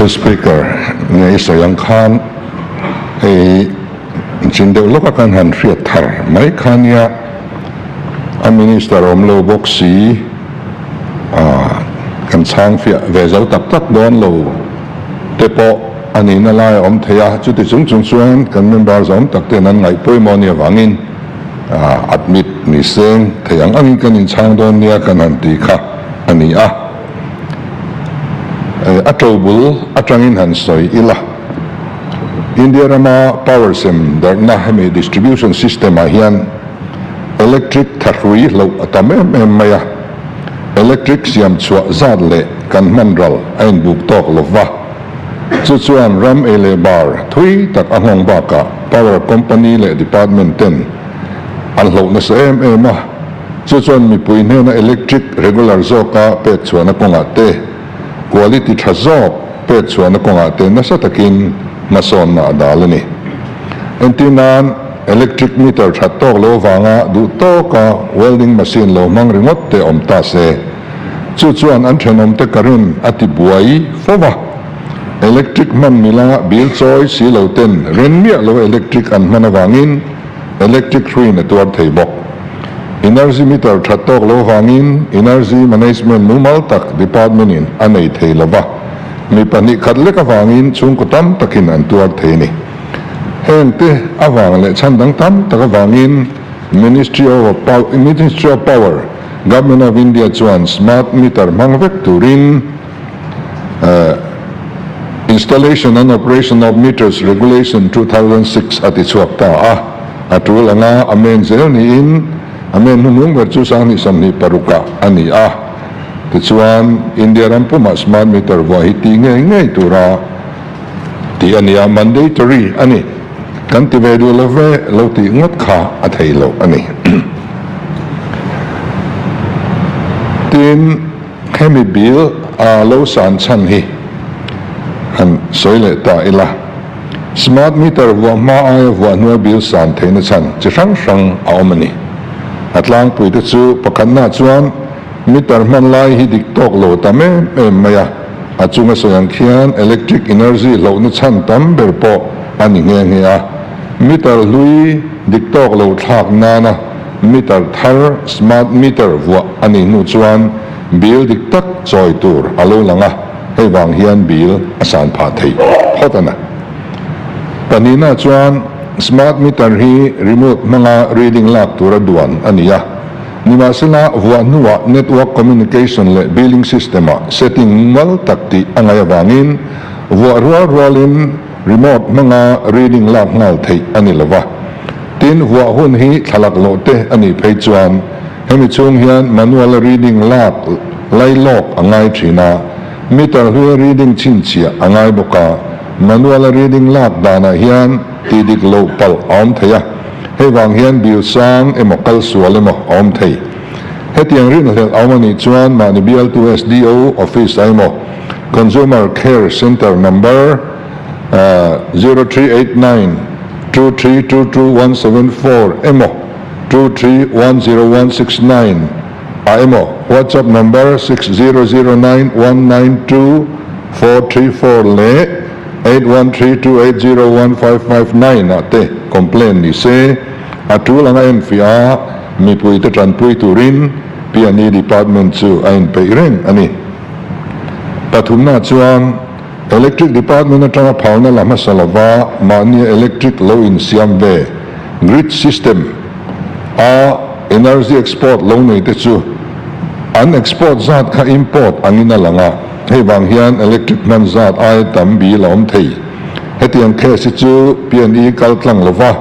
Pu Speaker, nge i sawi ang khan hei chin deuh lawka kan han hriat thar mai kha nia, a Minister awm lo bawk si, kan chhang fiah ve zo tak tak dawn lo te pawh a nihna lai a awm thei a, chuti chung chung chuan kan member zawm tak ten an ngaih pawimawh nia vangin admit ni seng thei ang angin kan inchhang dawn nia kan han ti kha a ni a. A to bul atangin han sawi ila, India rama power sem darhna hemi distribution system ah hian electric thahrui hloh a tam em em mai a, electric siam chhuah zat leh kan hman ral a inbuk tawk lo va, chu chuan ram ei leh bar thui tak a nghawng bakah power company leh department ten an hloh nasa em em a. Chu chuan mipui hnena electric regular zawka pek chhuahna kawngah te, quality tha zawk pek chhuahna kawngah te nasa takin hmasawnna a dal a ni. Entir nan, electric meter that tawk lo avanga duh tawka welding machine lo hmang ringawt te awm ta se, chu chuan an thenawmte current a ti buai fo va. Electric hman mila bill chawi si lo ten ren miah lo electric an hman avangin electric hruiin a tuar thei bawk. Energy meter that tawk lo vangin Energy Management mumal tak department in a nei thei lo va, mi 2 khat lek avangin chhungkaw tam takin an tuar thei a ni. Heng te avang leh chhan dang tam tak avangin Ministry of Ministry of Power, Government of India chuan smart meter hmang vek turin Installation and Operation of Meters Regulation 2006 a ti chhuak ta a. A tul anga a men zel niin a men hnuhnung ber chu 2026 ah a ni a. Tichuan, India ram pumah smart meter vuah hi tih ngei ngei tura tih a ni a, mandatory a ni. Kan ti ve duh lo ve lo tih ngawt kha a thei loh a ni. Tin, hemi bill a lo san chhan hi han sawi leh ta ila. Smart meter vuah hma aia vuah hnuai bil san theihna chhan chi hrang hrang a awm a ni. A tlangpui te chu pakhatna chuan meter hman lai hi dik tawk lo tam em em mai a, a chunga sawi ang khian electric energy hlohna chhan tam ber pawh a ni nghe nghe a. Meter hlui dik tawk lo thlak nana meter thar smart meter vuah a nih hnu chuan bill dik tak chawi tur a lo lang a. Hei vang hian bill a san phah theih phawt a na. Pahnihna chuan smart meter hi remote hmanga reading lak tura duan a ni a. Nimahsela vuah hnuah network communication leh billing system-ah setting mual tak tih a ngaih avangin vuah rual rualin remote hmanga reading lak nghal theih a ni lova. Tin, vuah hun hi thlalak loh te a nih phei chuan Hemi chhung hian manual-a reading lak lai lawk a ngai thin a, meter hluia reading chhinchhiah a ngai bawk a, manual-a reading lak danah hian tih dik loh palh a awm thei a, hei vang hian bill sang emaw kal sual emaw a awm thei. Hetiang rinhlelh a awm a nih chuan mahni bialtu SDO office-ah emaw Consumer Care Centre number 0389 2322174 emaw 2310169 ah emaw WhatsApp number 6009192434 leh 8132801559 ah te complaint ni se, a tul anga enfiah a mipuite tanpui turin P&E Department chu a inpeih reng a ni. Pathumna chuan Electric Department atanga phalna la hmasa lova mahnia electric lo insiam ve grid system a energy export lo nei te chu an export zat kha import angin a lang a, hei vang hian electric hman zat aia tam bil a awm thei. Hetiang case hi chu P&E kal tlang lova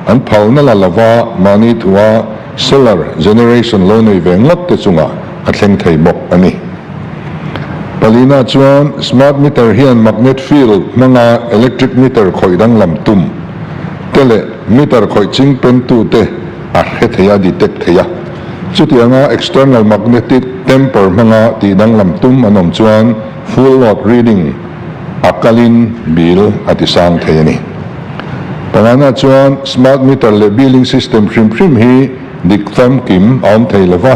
an phalna la lova mahni thua solar generation lo nei ve ngawt te chungah a thleng thei bawk a ni. Palina chuan smart meter hian magnet field hmanga electric meter khawih danglam tum te leh meter khawih ching pentu te a hre thei a, detect thei a. Chutianga external magnetic tamper hmanga tih danglam tum an awm chuan full load reading a kalin bill a ti sang thei a ni. Palina chuan smart meter leh billing system hrim hrim hi dik famkim a awm thei lova.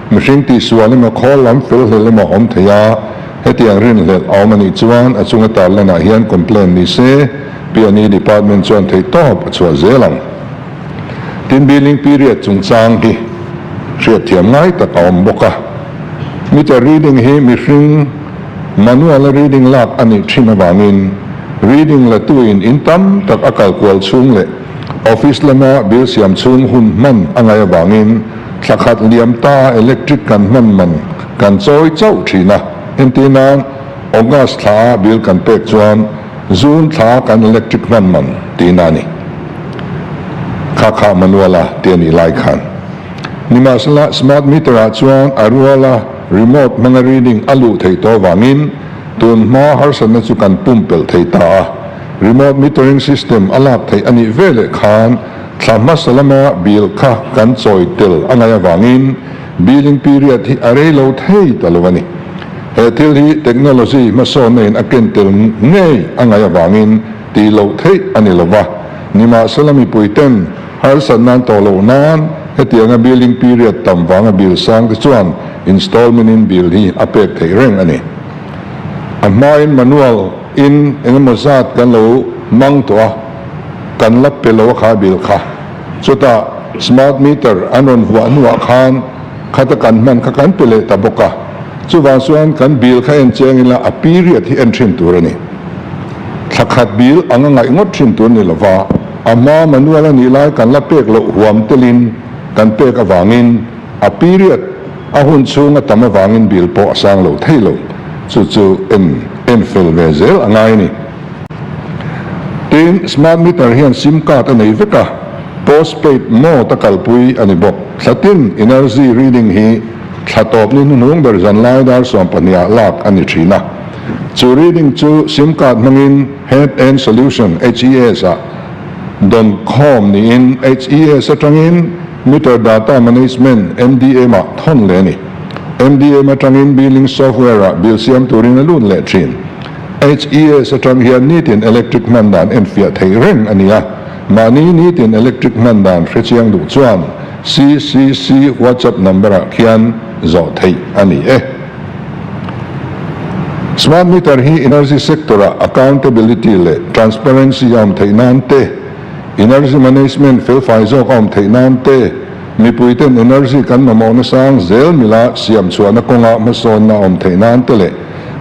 Mihring tihsual emaw khawl lam fel hlel emaw awm thei a, Hetiang rinhlelh a awm a nih chuan a chunga tarlanah hian complaint ni se, P&E Department chuan theihtawp a chhuah zel ang. Tin, billing period chungchang hi hriatthiam ngai tak a awm bawk a. Meter reading hi mihring manual a reading lak a nih thin avangin reading la tuin in tam tak a kal kual chhung leh office lama bill siam chhung hun hman a ngaih avangin thla khat liam ta electric kan hman man kan chawi chauh thin a. Entir nan August thla a bill kan pek chuan June thla kan electric hman man tihna a ni. Kha kha manual a ti a nih lai khan. Nimahsela smart meter ah chuan a ruala remote hmanga reading a luh theih tawh avangin tun hma harsatna chu kan pumpelh thei ta a. Remote metering system a lak theih a nih veleh khan thla hmasa lama bill kha kan chawi tel a ngaih avangin billing period hi a rei lo thei ta lo a ni. He thil hi technology hmasawnna in a ken tel ngei a ngaih avangin tih loh theih a ni lova, nimahsela mipui ten harsat nan tawh loh nan hetianga billing period tam vanga bill sang te chuan installment in bill hi a pek theih reng a ni. A hmain manual in engemaw zat kan lo hmang tawh a, kan la pe lo a kha bill kha. Chutah smart meter an rawn vuah hnuah khan Khata kan hman kha kan pe leh ta bawk a, chuvang chuan kan bill kha en chiang ila a period hi en thin tur a ni. Thla khat bill ang a ngaih ngawt thin tur ni lova, a hma manual a nih lai kan la pek loh huam telin kan pek avangin a period a hun chhung a tam avangin bill pawh a sang lo thei lo. Chu chu en en fel ve zel a ngai a ni. Tin, smart meter hian sim card a nei vek a, postpaid mode a kalpui a ni bawk. Thlatin energy reading hi thla tawp ni hnuhnung ber zanlai dar 12 ah lak a ni thin a. Chu reading chu sim card hmangin Head End Solution, HES, ah dawn khawm niin HES atangin Meter Data Management, MDM, ah thawn leh a ni. MDM atangin billing software ah bill siam turin a lut leh thin. HES atang hian nitin electric hman dan enfiah theih reng a ni a, mahni nitin electric hman dan hrechiang duh chuan CCC WhatsApp number ah khian zawh theih a ni e. Smart meter hi energy sector ah accountability leh transparency a awm theih nan te, energy management felfai zawk a awm theih nan te, mipui ten energy kan mamawhna sang zel mila siam chhuahna kawnga hmasawnna a awm theih nan te leh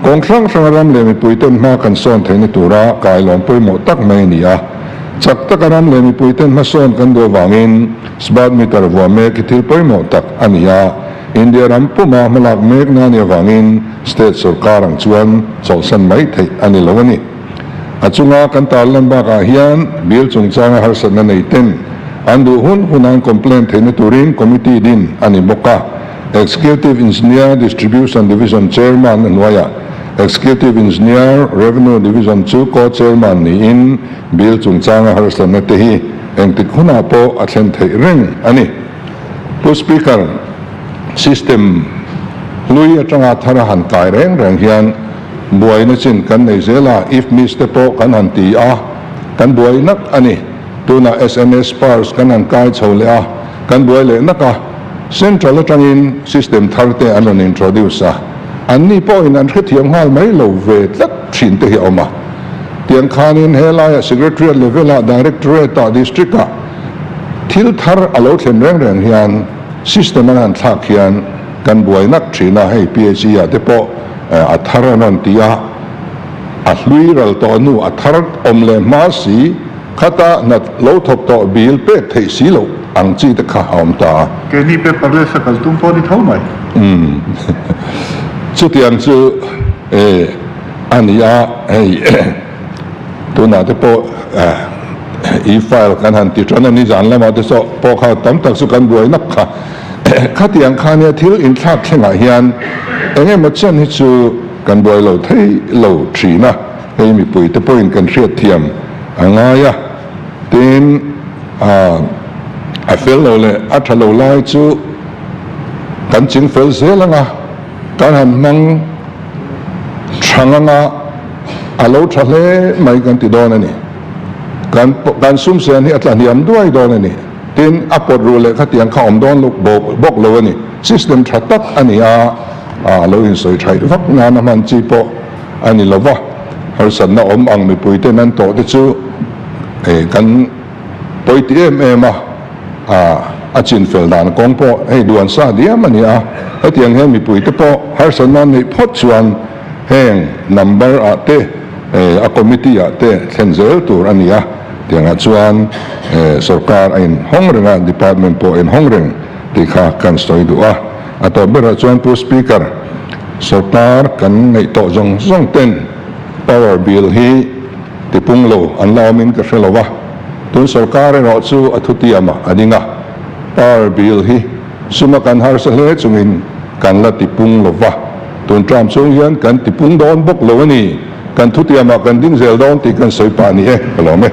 Kawng hrang hranga ram leh mipuiten hma kan sawn theihna tura kailawn pawimawh tak mai a ni a. Chak taka ram leh mipuiten hmasawn kan duh avangin smart meter vuah mek hi thil pawimawh tak a ni a. India ram puma hmalak mekna a nih avangin state sorkar ang chuan chawlhsan mai theih a ni lo a ni. A chunga kan tarlan bakah hian bill chungchanga harsatna nei ten an duh hun hun an complaint theihna turin committee din a ni bawk a. Executive Engineer Distribution Division Chairman a hnuaiah Executive Engineer Revenue Division chu Co-Chairman niin bill chungchanga harsatna te hi engtik hunah pawh a thlen theih reng a ni. Pu Speaker, system hlui atanga thar a han kai reng reng hian buaina chin kan nei zel a, if miss te pawh kan han ti a, kan buai nak a ni. Tunah sms pars kan han kai chho leh a, kan buai leh nak a. Central atangin system thar te an rawn introduce a, anni pawhin an hrethiam nghal mai lo ve tlat thin te hi a awm a. Tiang khanin helaiah Secretariat level-ah, Directorate-ah, District-ah thil thar a lo thlen reng reng hian system an han thlak hian kan buai nak thin a, hei PHE-ah te pawh a thar an rawn ti a, a hlui ral tawh hnu a thar awm leh hma si. Khata hna lo thawk tawh bill pek theih si loh ang chi te kha a awm ta a. Keini paper less a kal tum pawh ni tho mai. Umm chutiang chu e a ni a, hei tunah te pawh e-file kan han ti tan a ni zan lamah te saw pawh kha tam tak chu kan buai nak kha. Khatiang kha nia thil inthlak thlengah hian eng emaw chen hi chu kan buai lo thei lo thin a. Hei mipuite pawhin kan hriatthiam a ngai a, tin a fel lo leh a tha lo lai chu kan ching fel zel ang a, kan han hmang thang ang a, a lo tha hle mai kan ti dawn a ni. Kan kan sumsen hi a tla hniam duai dawn a ni. Tin, a pawt ruh leh khatiang kha awm dawn luk bawk lo a ni. System tha tak a ni a. A lo insawi thaih vak nana hman chi pawh a ni lo va, harsatna awm ang mipuiten an tawh te chu kan pawi ti em em a, a chinfel dan kawng pawh hei duan sa diam a ni a, hetiang hian mipuite pawh harsatna an neih phawt chuan heng number ah te a committee ah te thlen zel tur a ni a, tiangah chuan sorkar a inhawng reng a, department pawh a inhawng reng tih kha kan sawi duh a. A tawp berah chuan Pu Speaker, sorkar kan neih tawh zawng zawng ten power bill hi tipung lo an la awmin ka hre lo a, tun sorkar erawh chu a thutiamah a ding a, power bill hi suma kan harsa hle chungin kan la tipung lo va, tun tram chung hian kan tipung dawn bawk lo a ni, kan thutiamah kan ding zel dawn tih kan sawi pah ni e, ka lawm e.